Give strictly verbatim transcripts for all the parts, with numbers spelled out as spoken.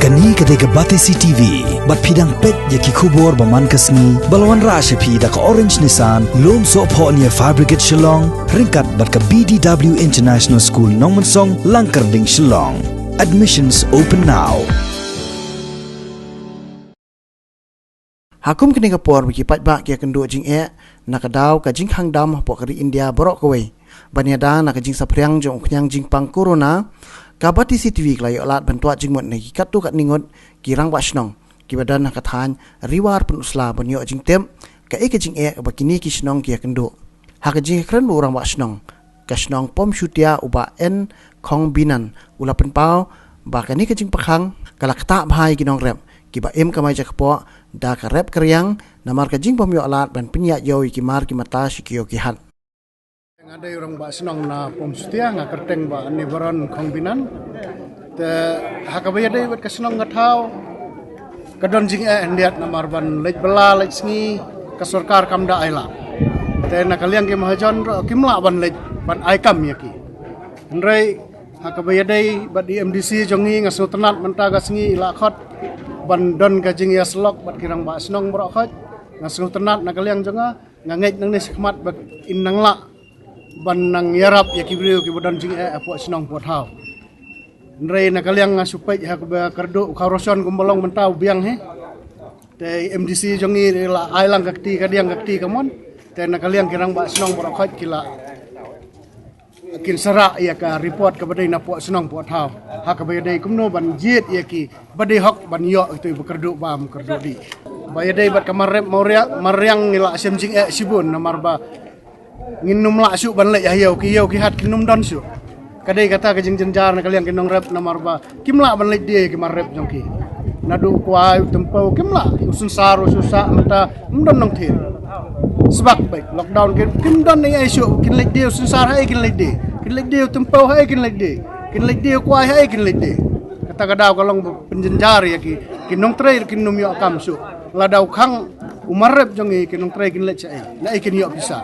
Kane ka dei ka Batesi T V, bad phi dang peit ïa ki khubor ba man ka sngi, ba la wanrah sha phi da ka Orange Nissan, Lumsohphoh near Fire Brigade Shillong, ryngkat bad ka B D W International School Nongmensong, Langkyrding, Shillong. Admissions open now. Ha kum kane ka por ba ki paidbah ki ïakynduh jingeh na ka daw ka jingkhang dam hapoh ka ri India baroh kawei, ban ïada na ka jingsaphriang jong u khñiang jingpang corona, ka Batesi T V ka la ïoh lad ban twad jingmut na ki katto katne ngut ki rangbah shnong kiba don ha ka thaiñ Ri War Pynursla ban ïoh jingtip kaei ka jingeh ba kine ki shnong ki ïakynduh. Ha ka jingkren bad u rangbah shnong ka shnong Pom Shutia, u Bah N Khongbinan, u la pynpaw ba kane ka jingpyrkhang ka la ktah bha ïa ki nongrep kiba im kamai jakpoh da ka rep ka riang namar ka jingbym ïoh lad ban pynïaid ïew ïa ki mar ki mata sha ki ïew ki hat. Nga dei u rangbah shnong na Pom Shutia, nga kyrteng Bah N Baron Khongbinan. Te ha kaba ïadei bad ka shnong ka thaw, ka don jingeh khyndiat namar ban leit bylla leit sngi ka sorkar kam da ai lad. Te na ka liang ki mahajon ruh kim lah ban leit ban ai kam ïa ki. Hynrei ha kaba ïadei bad i M D C jong ngi, nga sngewtynnat mynta ka sngi i la khot ban don ka jingïasyllok bad ki rangbah shnong baroh khoit. Nga sngewtynnat na ka liang jong nga, nga ngeit nangne shakhmat ba in nang lah ban nang ïarap ïa ki briew kiba don jingeh hapoh shnong hapoh thaw. Hynrei na ka liang nga shu peit ha kaba kyrduh u khaw ration kumba long mynta u biang hi. Te M D C jong ngi la ai lang ka kti kadiang ka kti kamon. Te na ka liang ki rangbah shnong baroh khoit ki la, kin sa rah ïa ka report kaba dei na poh shnong poh thaw ha kaba ïadei kumno ban jied ïa ki ba dei hok ban ïoh ïa itu ba kyrduh bam kyrduh dih. Ba ïadei bad ka mar rep mar riang, mar riang ngi la shem jingeh shibun namar ba ngin ym lah shuh ban leit ha ïew, ki ïew ki hat kin ym don shuh. Ka dei kata ka jingjynjar na ka liang ki nongrep namar ba kim lah ban leit die ki mar rep jong ki. Naduh u kwai, u tympew, kim lah, u synsar, u shu sah mynta ym don nongthied. Sbak beit lockdown, kim, kim don ei ei shuh, kin leit die u synsar, haei kin leit die? Kin leit die u tympew, haei kin leit die? Kin leit die u kwai, haei kin leit die? Kata ka daw ka long ba pynjynjar ïa ki, ki nongtrei kin ym ïoh kam shuh. Lada u khang u mar rep jong ngi, ki nongtrei kin leit shaei? Naei kin ïoh pisa?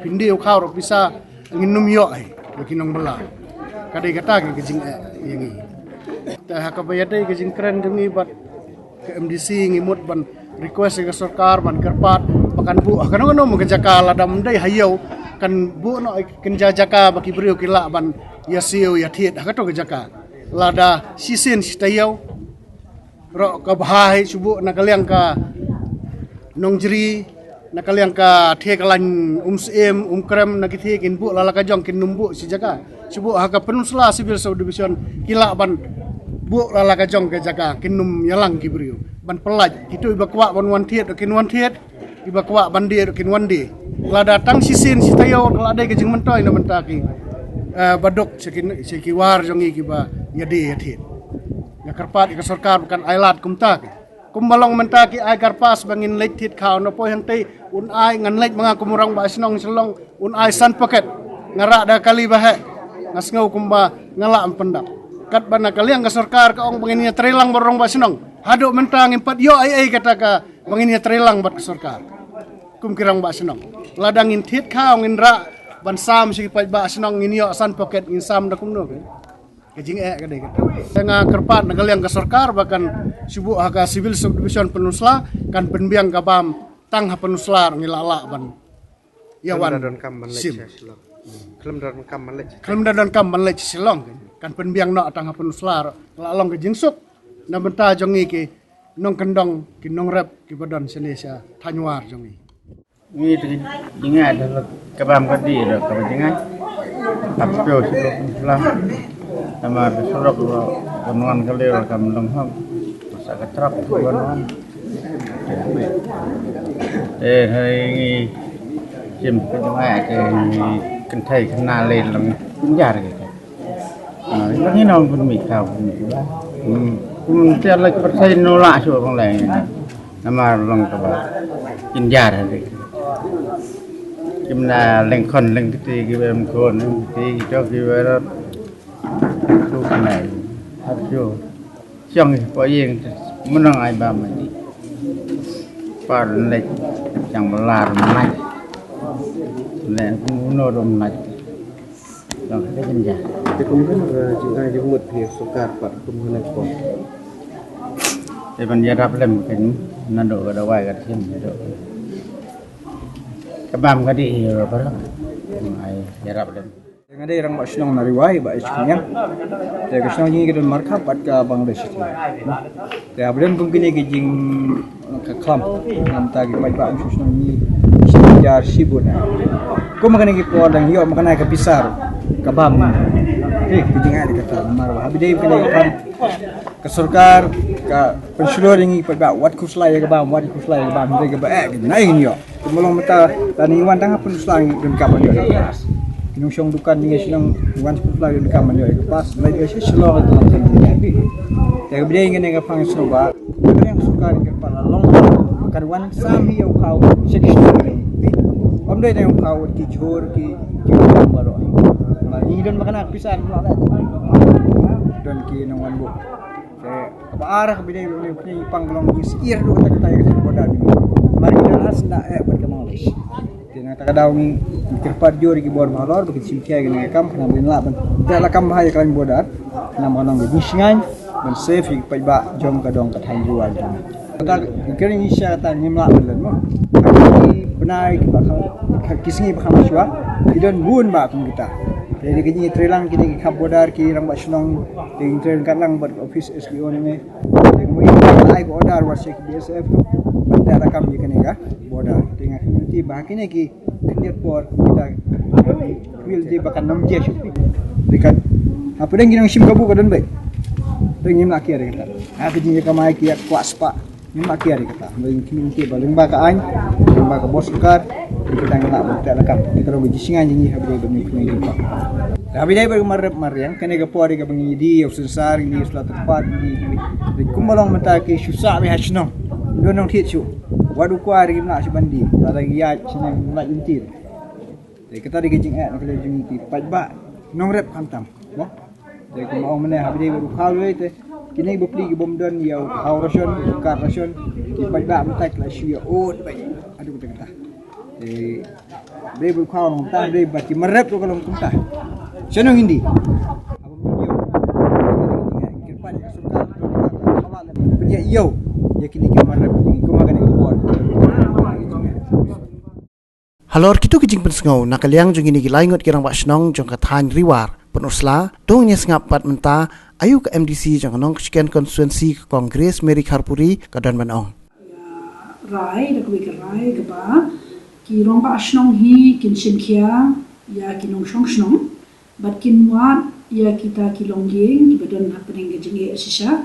Phin die u khaw ruh pisa ngin ym ïoh hi ïa ki nongbylla. Ka dei kata ka jingeh ïa ngi. Te ha kaba ïadei ka jingkren jong ngi bad ka M D C, ngi mut ban request ïa ka sorkar ban kyrpad ba kan buh ha kano kano ka jaka, lada ym dei ha ïew, kan buh noh ïa ka jaka ba ki briew ki lah ban ïasiew ïathied ha kato ka jaka. Lada shisien shi taïew ruh ka bha hi, shu buh na ka liang ka Nongjri, na ka liang ka thie ka lain Umsyiem, Umkrem, na ki thie kin buh la la ka jong, kin ym buh shi jaka. Shu buh ha ka Pynursla Civil Subdivision ki lah ban buh la la ka jong ka jaka, kin ym ïalang ki briew ban pyllait. Kito iba kwah ban wan thied kin wan thied, iba kwah ban die kin wan die. Lada tang shisien shi taïew ka la dei ka jingmyntoi na bynta ki, eh, ba duk sha ki, sha ki war jong ngi kiba ïadie ïathied. Nga kyrpad ïa ka sorkar ba kan ai lad kumta ki. Kumba long mynta ki ai kyrpad ba ngin leit thied khaw, na poi hangtei un ai, ngan leit ma nga kum u rangbah shnong Shillong, un ai san paket. Nga rah da kali ba heh, nga sngew kumba nga lah ban pyndap. Katba na ka liang ka sorkar ka ong ba ngin ïatreilang bad u rangbah shnong. Haduh mynta ngim pat ïoh ei ei kata ka ba ngin ïatreilang bad ka sorkar kum ki rangbah shnong. Lada ngin thied khaw, ngin rah ban sam sha ki paidbah shnong, ngin ïoh san paket, ngin sam da kumno ka? Ka jingeh ka dei kata. Nga kyrpad na ka liang ka sorkar ba kan shu buh ha ka Civil Subdivision Pynursla, kan pynbiang ka bam tang ha Pynursla, ngi lah lah ban ïa wan. Khlem da donkam ban leit sha Shillong. Khlem da donkam ban leit sha Shillong, kan pynbiang noh tang ha Pynursla, lah long ka jingsuk na bynta jong ngi ki nongkyndong, ki nongrep kiba don shane sha thaiñ War jong ngi. Ngi te ka jingeh da la ka bam ka dih da kaba jingeh. Hap pio shu la. Namar ka surok la ban wan ka leo kam long hok. Sa ka trap tu ban wan. Te hai ngi shim ka jingeh te ngi kynthei kynna le long jynjar ki. Ah, ngi nong bun mi kau bun mi ba. Hmm. Kum te la ki pyrthei no la shu bang lai. Namar long kaba jynjar hynrei. Kim na leng khon leng kti kiba em khon leng kti ki jok kiba rot. Shu kynai. Hap shu. Siang ki po yeng te. Mynong ai ba ma di. Par lek. Siang belar mai. Lek kuno rom mai. Dang ka jynjar. Te kum kan, eh, jingïaid jingmut phi sorkar pat kum kan ko. Te ban ïarap lem kan, naduh ka dawai ka sien naduh. Ka bam ka dih ïa ka para. Ai ïarap lem. Nga dei rangbah shnong na Ri Wai, Bah H Kumñiang. Te ka shnong jong ngi ka don markhap bad ka Bangladesh. Te haba don kum kine ki jing, ka khlam, namar ki paidbah shnong ngi shi jar shi bun. Kum kane ki por dang ïoh ma kane ka pisa ruh ka bam. Te ki jing ai ka ta mar haba dei kane ka Ka sorkar ka pynshlur ïa ngi pat ba wat khuslai ïa ka bam, wat khuslai ïa ka bam, hynrei ka ba eh ka nai ngi ïoh. Kumba long mynta lada ngi wan tang ha pynshlur ngi donkam ban ïoh. Ki nongshong dukan ngi shnong wan pynshlur donkam ban ïoh ïa ka pass, hynrei ka shlur ka long. Ïa ka bidei ngi ne ka pang shnong ba ka sorkar ngi pat la long ka wan sam hi ïa u khaw sek shnong. Om dei ne u khaw ki jhur ki ki baroh. Ngi don ma kane pisa don ki nongwan buh. Te kaba ar ka bidei lone u kne i pang long i sir du kata kata i kata border ni. Mar ki dah as na eh bad ka Bangladesh. Te na kata ka daw ngi kyrpad jur ki bor Bangalore ba ki shim khia ki ne kam kna bin la ban. Te la kam bha i klan border. Kna ma long ki shngain ban safe i paidbah jong ka dong ka thaiñ Ri Wai jong. Kata ki kren i sha kata ngim la ban len mo. Ki bnai ki ba kham ki sngi ba kham shwa ki don bun ba kum kita. Te ki ngi trelang ki ne ki khap border ki rangbah shnong. Te ngi trelang kat lang bad office S D O ne. Te kumne ai ka order wat sha ki B S F tu ban da rakam ïa kane ka border. Te nga community ba kine ki khyndiat por kita community ba kan nam je shu. Te kan hapdeng ki nang shim kabu ka don bai. Te ngim la kiar kita. Ha ka jingïakamai ki ïa kwah spah. Ngim la kiar kita. Ba ïa community ba lyngba ka aiñ, lyngba ka bor sorkar. Kita ngi la ban da rakam. Kita ruh ka jingsngain jong ngi hapdeng ba ngi kine ki pa. Haba dei ba mar rep mar riang kane ka por ka ba ngi di ïa u sensar ngi sla tyrpad ngi di kumba long mynta ki shu sah beit ha shnong. Don nong thied shu. Wat u kwah ri ngim lah shu ban di. Lada ngi ïaid shnong ngim lah ïa ntir. Te kata dei ka jingeh na ka liang jong ngi ki paidbah nongrep khamtam. Mo. Te kumba ong mynne haba dei ba u khaw lei te kine ba pli ki bym don ïa u khaw ration, u kad ration. Ki paidbah mynta ki la shu ïa ud beit. Aduh kata kata. Te dei ba u khaw long ta dei ba ki marep ruh ka long kumta. Shanong hindi. Pynïaid ïew ïa kine ki marep kumba kane ka por. Halor kito ki jingpynsngew na ka liang jong kine ki lai ngut ki rangbah shnong jong ka thaiñ Ri War Pynursla, to ngin ïa sngap pat mynta aïu ka M D C jong ka Nongshken constituency ka Kong Grace Mary Kharpuri ka don ban ong. Rai da kawei ka rai kaba ki rangbah shnong hi kin shim khia ïa ki nongshong shnong bad kin wad ïa kita ki longïing kiba don hapdeng ka jingeh shisha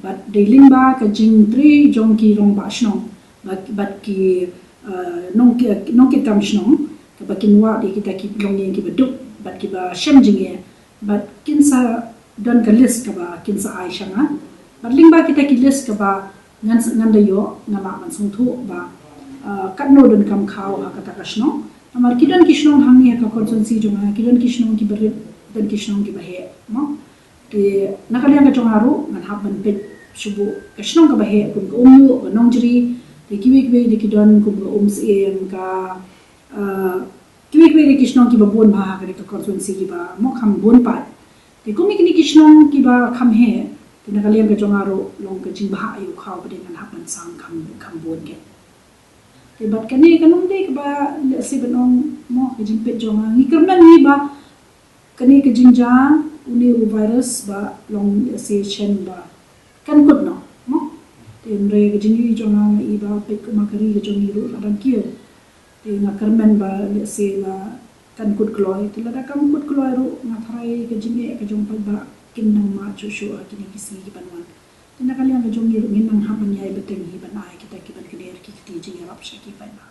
bad dei lyngba ka jingtrei jong ki rangbah shnong bad, bad ki, uh, nongki-, nongkitkam shnong kaba kin wad ïa kita ki longïing kiba duk bad kiba shem jingeh bad kin sa don ka list kaba kin sa ai sha nga. Bad lyngba kita ki list kaba ngan sa, ngan da ïoh nga lah ban sngewthuh ba, uh, katno donkam khaw ha kata ka shnong. Namar ki don ki shnong hangne ha ka constituency jong nga, ki don ki shnong kiba rit, don ki shnong kiba heh. Mo? Te na ka liang ka jong nga ruh ngan hap ban peit shuh ka shnong kaba heh kum ka Umyu, ka Nongjri, te kiwei kiwei de ki don kum ka Umsyiem, ka, uh, kiwei kiwei de ki shnong kiba bun bha ha ka constituency kiba mo kham bun pat. Te kum kine ki shnong kiba kham heh, te na ka liang ka jong nga ruh long ka jingbha ïa u khaw ba dei ngan hap ban sang kham, kham bun ke. Te bad kane ka long dei kaba lehse ban ong mo ka jingpeit jong nga ngi kyrmen ngi ba kane ka jingjia une u virus ba long lehse shen ba kan kut noh mo. Te hynrei ka jingïohi jong nga nga i ba peit kum ka ri ka jong ngi ruh ka dang kiew. Te nga kyrmen ba lehse la kan kut kloi, te lada kam kut kloi ruh nga tharai ka jingeh ka jong paidbah kin nang mad shuh shuh ha kine ki sngi ki ban wan. Te na ka liang ka jong ngi ruh ngin nang hap ban ïai bteng hi ban ai kita ki ban kner ki kti jingïarap sha ki paidbah.